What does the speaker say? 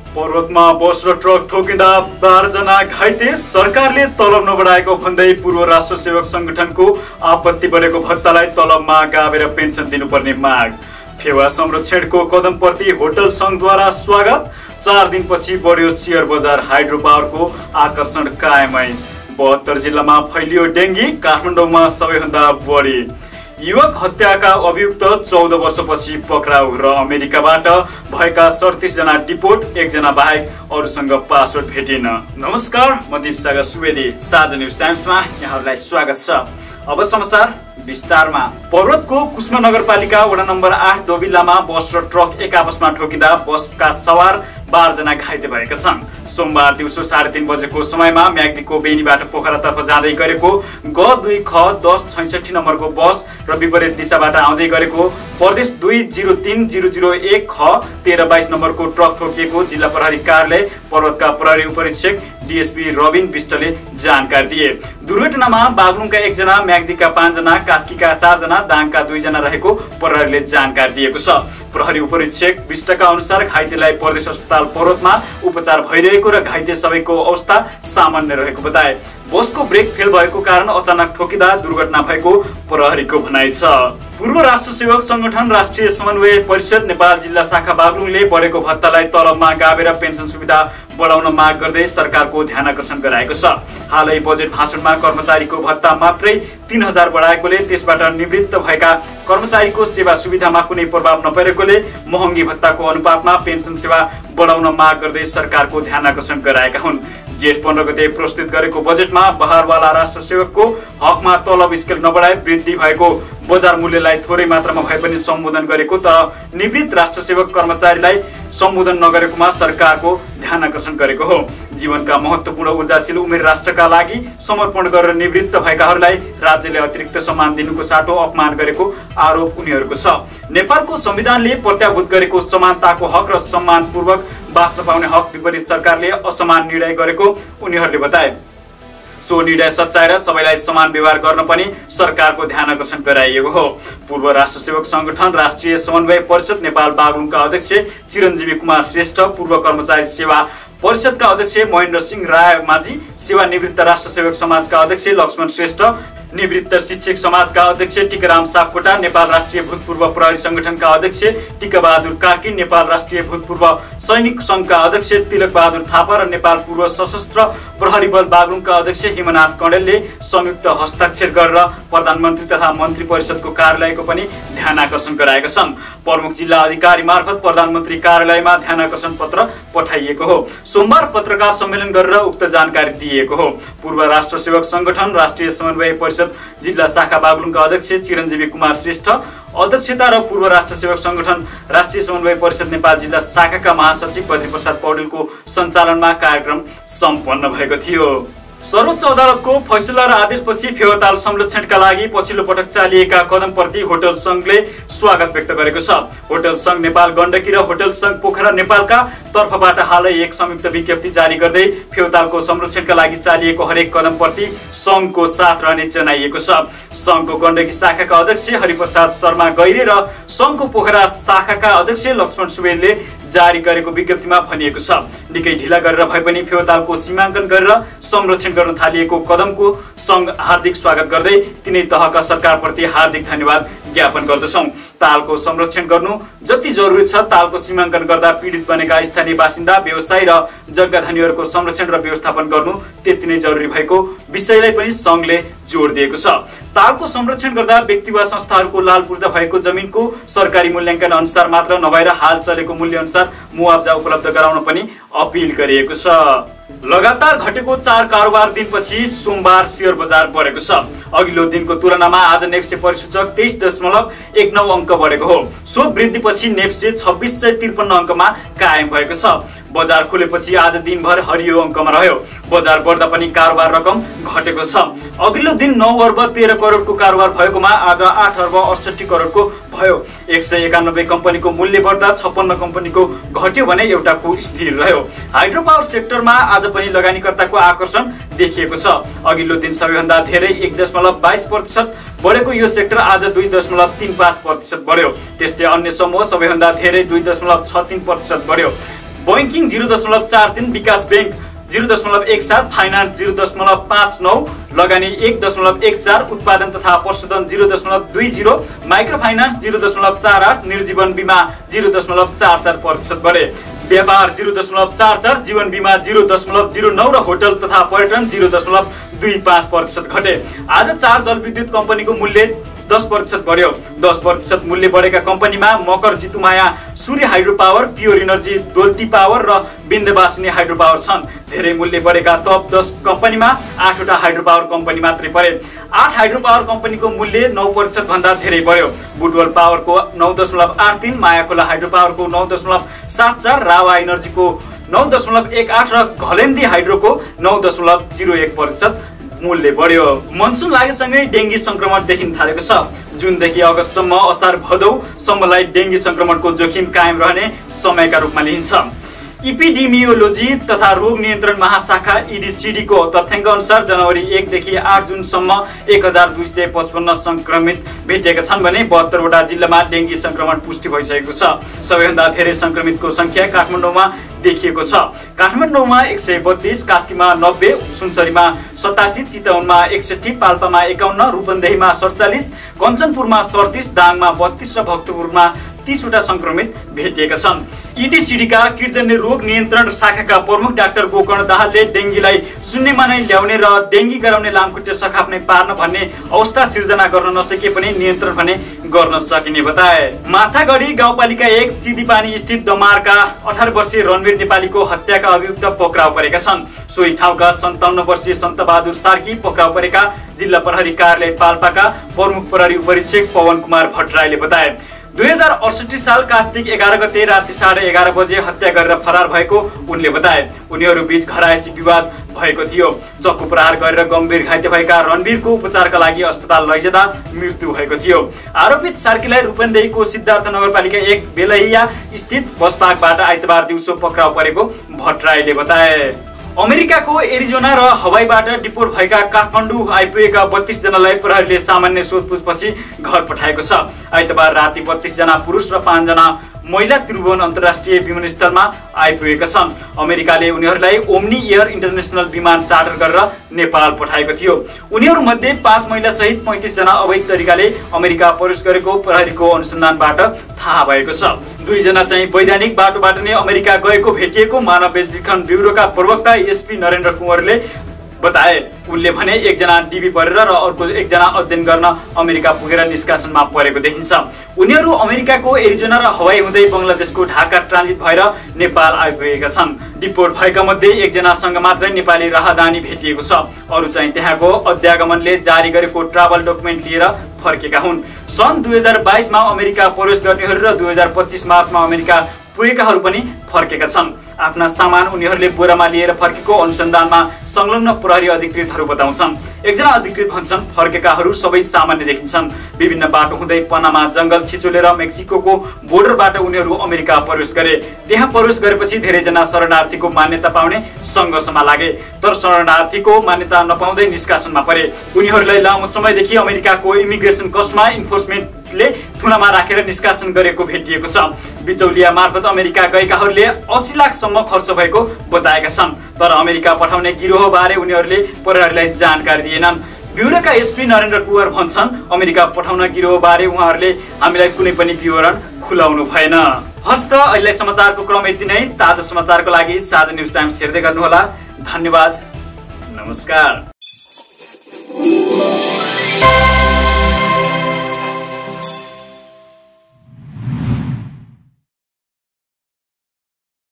पर्वतमा बस र ट्रक ठोकिँदा 12 जना घाइते। सरकारले तलब नबढाएको भन्दै पूर्व राष्ट्र सेवक संगठनको आपत्ति बढेको भत्तालाई तलबमा गावेर पेन्सन दिनुपर्ने माग। फेवा संरक्षणको कदमप्रति होटल संघद्वारा स्वागत। 4 दिनपछि बढ्यो शेयर बजार। हाइड्रो पावरको आकर्षण कायमै। 72 जिल्लामा फैलियो डेङ्गी। काठमाडौँमा सबैभन्दा बढी। युवक हत्याका अभियुक्त 14 वर्षपछि पक्राउ र अमेरिकाबाट भएका 37 जना डिपोर्ट। 1 जना बाहेक अरूसँग पासवर्ड भेटिन। नमस्कार, म दीप सागर सुवेदी। साझा न्युज टाइम्समा यहाँहरूलाई स्वागत छ। अब समाचार विस्तारमा। पर्वतको कुस्मा नगरपालिका वडा नम्बर 8 दोबिल्लामा बस र ट्रक एक आपसमा ठोकिँदा बसका सवार 12 जना घाइते भएका छन्। सोमबार दिउँसो 3:30 बजेको समयमा म्याग्दीको बेनीबाट पोखरातर्फ जाँदै गरेको G2 ख 1066 नम्बरको बस र विपरीत दिशाबाट आउँदै गरेको प्रदेश 203001 ख 1322 नम्बरको ट्रक ठोकिएको जिल्ला प्रहरी कार्यालय पर्वतका प्रहरी उपरीक्षक डीएसपी रबिन विष्टले जानकारी दिए। दुर्घटनामा बागलुङका 1 जना, म्याग्दीका 5 जना, कास्कीका 4 जना, दाङका 2 जना रहेको प्रहरीले जानकारी दिएको छ। प्रहरी उपरीक्षक विष्टका अनुसार घाइतेलाई प्रदेश अस्पताल पर्वतमा उपचार भइरहेको र घाइते सबैको अवस्था सामान्य रहेको बताए। बसको ब्रेक फेल भएको कारण अचानक ठोकिँदा दुर्घटना भएको प्रहरीको भनाइ छ। पूर्व राष्ट्र सेवक संगठन राष्ट्रिय समन्वय परिषद नेपाल जिल्ला शाखा बागलुङले बढेको भत्तालाई तलबमा गावेर पेन्सन सुविधा बढाउन माग गर्दै सरकारको ध्यानआकर्षण गराएको छ। हालै बजेट भाषणमा कर्मचारीको भत्ता मात्रै 3000 बढाएकोले त्यसबाट निवृत्त भएका कर्मचारीको सेवा सुविधामा कुनै प्रभाव नपरेकोले महँगी भत्ताको अनुपातमा पेन्सन सेवा बढाउन माग गर्दै सरकारको ध्यानआकर्षण गराएका हुन्। जेठ 15 गते प्रस्तुत गरेको बजेटमा बहारवाला राष्ट्र सेवकको हकमा तलब स्केल नबढाए वृद्धि भएको बजार मूल्यलाई थोरै मात्रामा भए पनि सम्बोधन गरेको, तर निवृत्त राष्ट्र सेवक कर्मचारीलाई सम्बोधन नगरेकोमा सरकारको ध्यानआकर्षण गरेको हो। जीवनका महत्त्वपूर्ण ऊर्जाशील उमेर राष्ट्रका लागि समर्पण गरेर निवृत्त भएकाहरूलाई राज्यले अतिरिक्त सम्मान दिनुको साटो अपमान गरेको आरोप उनीहरूको छ। नेपालको संविधानले प्रत्याभूत गरेको समानताको हक र सम्मानपूर्वक बाँच्न पाउने हक विपरीत सरकारले असमान निर्णय गरेको उनीहरूले बताए। सो निर्णय सच्याएर सबैलाई समान व्यवहार गर्न पनि सरकारको ध्यानआकर्षण गराइएको हो। पूर्व राष्ट्र सेवक संगठन राष्ट्रिय समन्वय परिषद नेपाल बागलुङका अध्यक्ष चिरञ्जीवी कुमार श्रेष्ठ, पूर्व कर्मचारी सेवा परिषदका अध्यक्ष महेन्द्र सिंह राय माझी, सेवानिवृत्त राष्ट्र सेवक समाजका अध्यक्ष लक्ष्मण श्रेष्ठ, निवृत्त शिक्षक समाजका अध्यक्ष टिकाराम सापकोटा, नेपाल राष्ट्रिय भूतपूर्व प्रहरी संगठनका अध्यक्ष टिकाबहादुर कार्की, नेपाल राष्ट्रिय भूतपूर्व सैनिक संघका अध्यक्ष तिलक बहादुर थापा र नेपाल पूर्व सशस्त्र प्रहरी बल बागलुङका अध्यक्ष हिमनाथ कण्डेलले संयुक्त हस्ताक्षर गरेर प्रधानमन्त्री तथा मन्त्री परिषदको कार्यालयको पनि ध्यानआकर्षण गराएका छन्। प्रमुख जिल्ला अधिकारी मार्फत प्रधानमन्त्री कार्यालयमा ध्यानआकर्षण पत्र पठाइएको हो। सोमबार पत्रकार सम्मेलन गरेर उक्त जानकारी दिइएको हो। पूर्व राष्ट्र सेवक संगठन राष्ट्रिय समन्वय परिषद जिल्ला शाखा बागलुङका अध्यक्ष चिरञ्जीवी कुमार श्रेष्ठ अध्यक्षता र पूर्व राष्ट्र सेवक संगठन राष्ट्रिय समन्वय परिषद नेपाल जिल्ला शाखाका महासचिव बद्रीप्रसाद पौडेलको सञ्चालनमा कार्यक्रम सम्पन्न भएको थियो। सर्वोच्च अदालतको फैसला र आदेशपछि फेवाताल संरक्षणका लागि पछिल्लो पटक चालिएका कदमप्रति होटल संघले स्वागत व्यक्त गरेको छ। होटल संघ नेपाल गण्डकी र होटल संघ पोखरा नेपालका तर्फबाट हालै एक संयुक्त विज्ञप्ति जारी गर्दै फेवातालको संरक्षणका लागि चालिएको हरेक कदमप्रति संघको साथ रहने जनाइएको छ। संघको गण्डकी शाखाका अध्यक्ष हरिप्रसाद शर्मा गैरे र संघको पोखरा शाखाका अध्यक्ष लक्ष्मण सुवेदले जारी गरेको विज्ञप्तिमा भनिएको छ। निकै ढिला गरेर भए पनि फेवातालको सीमाङ्कन गरेर संरक्षण गर्न थालिएको कदमको संघ हार्दिक स्वागत गर्दै तिनै तहका सरकारप्रति हार्दिक धन्यवाद ज्ञापन गर्दछौं। तालको संरक्षण गर्नु जति जरुरी छ, तालको सीमाङ्कन गर्दा पीडित बनेका स्थानीय बासिन्दा, व्यवसायी र जग्गाधनीहरूको संरक्षण र व्यवस्थापन गर्नु त्यति नै जरुरी भएको विषयलाई पनि संघले जोड दिएको छ। तालको संरक्षण गर्दा व्यक्ति वा संस्थाहरूको लाल पूर्जा भएको जमिनको सरकारी मूल्याङ्कन अनुसार मात्र नभएर हाल चलेको मूल्य अनुसार मुआवजा उपलब्ध गराउन पनि अपील गरिएको छ। लगातार घटेको 4 कारोबार दिनपछि सोमबार शेयर बजार बढेको छ। अघिल्लो दिनको तुलनामा आज नेप्से परिसूचक 23.19 अंक बढेको हो। सो वृद्धिपछि नेप्से 2653 अंकमा कायम भएको छ। बजार खुलेपछि आज दिनभर हरियो अंकमा रह्यो। बजार बढ्दा पनि कारोबार रकम घटेको छ। अघिल्लो दिन 9 अर्ब 13 करोडको कारोबार भएकोमा आज 8 अर्ब 68 करोडको भयो। 191 कम्पनीको मूल्य बढ्दा 56 कम्पनीको घट्यो भने एउटाको स्थिर रह्यो। हाइड्रो पावर सेक्टरमा आज पनि लगानीकर्ताको आकर्षण देखिएको छ। अघिल्लो दिन सबैभन्दा धेरै 1.22% बढेको यो सेक्टर आज 2.35% बढ्यो। त्यस्तै अन्य समूह सबैभन्दा धेरै 2.63% बढ्यो। बैंकिङ 0.43, विकास बैंक 0.17, फाइनान्स 0.59, लगानी 1.14, उत्पादन तथा पशुधन 0.20, माइक्रो फाइनान्स 0.48, निर्जीवन बीमा 0.44% बढे। व्यापार 0.44, जीवन बीमा 0.09 र होटल तथा पर्यटन 0.25% घटे। आज 4 जलविद्युत कम्पनीको मूल्य 10% बढ्यो। 10% मूल्य बढेका कम्पनीमा Makar Jitumaya Surya hydro power, pure energy Dolti power र विन्ध्यवासिनी हाइड्रो पावर छन्। धेरै मूल्य बढेका टप 10 कम्पनीमा 8 वटा हाइड्रो पावर कम्पनी मात्रै परे। 8 हाइड्रो पावर कम्पनीको मूल्य 9% भन्दा धेरै बढ्यो। बुटवल पावरको 9.83, मायाखोला हाइड्रो पावरको 9.74, रावा इनर्जीको 9.18 र घलेन्दी हाइड्रोको 9.01% मूल्य बढ्यो। मनसुन लागेसँगै डेङ्गी संक्रमण देखिन थालेको छ। जुनदेखि अगस्तसम्म असार भदौसम्मलाई डेङ्गी संक्रमणको जोखिम कायम रहने समयका रूपमा लिइन्छ। इपिडेमियोलोजी तथा रोग नियन्त्रण महाशाखा EDCD को तथ्याङ्क अनुसार जनवरी 1 देखि 8 जुनसम्म 1255 संक्रमित भेटिएका छन् भने 72 वटा जिल्लामा डेङ्गी संक्रमण पुष्टि भइसकेको छ। सबैभन्दा धेरै संक्रमितको संख्या काठमाडौँमा देखिएको छ। काठमाडौँमा 132, कास्कीमा 90, सुनसरीमा 87, चितवनमा 61, पाल्पामा 51, रूपन्देहीमा 47, कञ्चनपुरमा 37, दाङमा 32 र भक्तपुरमा 30 वटा संक्रमित भेटिएका छन्। EDCD का कीटजन्य रोग नियन्त्रण शाखाका प्रमुख डाक्टर गोकर्ण दाहालले डेङ्गीलाई शून्यमा नै ल्याउने र डेङ्गी गराउने लामखुट्टे सखाप नै पार्न भन्ने अवस्था सिर्जना गर्न नसके पनि नियन्त्रण भने गर्न सकिने बताए। माथागढी गाउँपालिका 1 चिदीपानी स्थित दमारका 18 वर्षीय रणवीर नेपालीको हत्याका अभियुक्त पक्राउ परेका छन्। सोही ठाउँका 57 वर्षीय सन्तबहादुर सार्की पक्राउ परेका जिल्ला प्रहरी कार्यालय पाल्पाका प्रमुख प्रहरी उपरीक्षक पवन कुमार भट्टराईले बताए। 2068 साल कार्तिक 11 गते राति 11:30 बजे हत्या गरेर फरार भएको उनले बताए। उनीहरू बीच घरायसी विवाद भएको थियो। चक्कु प्रहार गरेर गम्भीर घाइते भएका रणवीरको उपचारका लागि अस्पताल लैजाँदा मृत्यु भएको थियो। आरोपित सार्कीलाई रूपन्देहीको सिद्धार्थ नगरपालिका 1 बेलैया स्थित बस पार्कबाट आइतबार दिउँसो पक्राउ परेको भट्टराईले बताए। अमेरिकाको एरिजोना र हवाईबाट डिपोर्ट भएका काठमाडौँ आइपुगेका 32 जनालाई प्रहरीले सामान्य सोधपुछपछि घर पठाएको छ। आइतबार राति 32 जना पुरुष र 5 जना महिला त्रिभुवन अन्तर्राष्ट्रिय विमानस्थलमा आइपुगेका छन्। अमेरिकाले उनीहरूलाई ओम्नी एयर इन्टरनेसनल विमान चार्टर गरेर नेपाल पठाएको थियो। उनीहरू मध्ये 5 महिला सहित 35 जना अवैध तरिकाले अमेरिका प्रवेश गरेको प्रहरीको अनुसन्धानबाट थाहा भएको छ। 2 जना चाहिँ वैधानिक बाटोबाट नै अमेरिका गएको भेटिएको मानव बेचबिखन ब्युरोका प्रवक्ता SP नरेन्द्र कुँवरले बताए। उनले भने 1 जना डिबी परेर र अर्को 1 जना अध्ययन गर्न अमेरिका पुगेर निष्कासनमा परेको देखिन्छ। उनीहरू अमेरिकाको एरिजोना र हवाई हुँदै बङ्गलादेशको ढाका ट्रान्जिट भएर नेपाल आइपुगेका छन्। डिपोर्ट भएका मध्ये 1 जनासँग मात्रै नेपाली राहदानी भेटिएको छ। अरू चाहिँ त्यहाँको अध्यागमनले जारी गरेको ट्राभल डकुमेन्ट लिएर फर्केका हुन्। सन् 2022 मा अमेरिका प्रवेश गर्नेहरू र 2025 मार्चमा अमेरिका पुगेकाहरू पनि फर्केका छन्। आफ्ना सामान उनीहरूले बोरामा लिएर फर्केको अनुसन्धानमा संलग्न प्रहरी अधिकृतहरू बताउँछन्। 1 जना अधिकृत भन्छन् फर्केकाहरू सबै सामान्य देखिन्छन्। विभिन्न बाटो हुँदै पनामा जंगल छिचोलेर मेक्सिकोको बोर्डरबाट उनीहरू अमेरिका प्रवेश गरे। त्यहाँ प्रवेश गरेपछि धेरै जना शरणार्थीको मान्यता पाउने सङ्घर्षमा लागे, तर शरणार्थीको मान्यता नपाउँदै निष्कासनमा परे। उनीहरूलाई लामो समयदेखि अमेरिकाको इमिग्रेसन कस्टमा इन्फोर्समेन्टले थुनामा राखेर निष्कासन गरेको भेटिएको छ। बिचौलिया मार्फत अमेरिका गएकाहरूले 80 लाखसम्म खर्च भएको बताएका छन्, तर अमेरिका पठाउने गिरोह बारे उनीहरूले प्रहरीलाई जानकारी दिएनन्। ब्युरोका SP नरेन्द्र कुँवर भन्छन् अमेरिका पठाउन गिरोह बारे उहाँहरूले हामीलाई कुनै पनि विवरण खुलाउनु भएन। हस्त अहिले समाचारको क्रम यति नै। ताजा समाचारको लागि साझा न्युज टाइम्स हेर्दै गर्नुहोला। धन्यवाद, नमस्कार।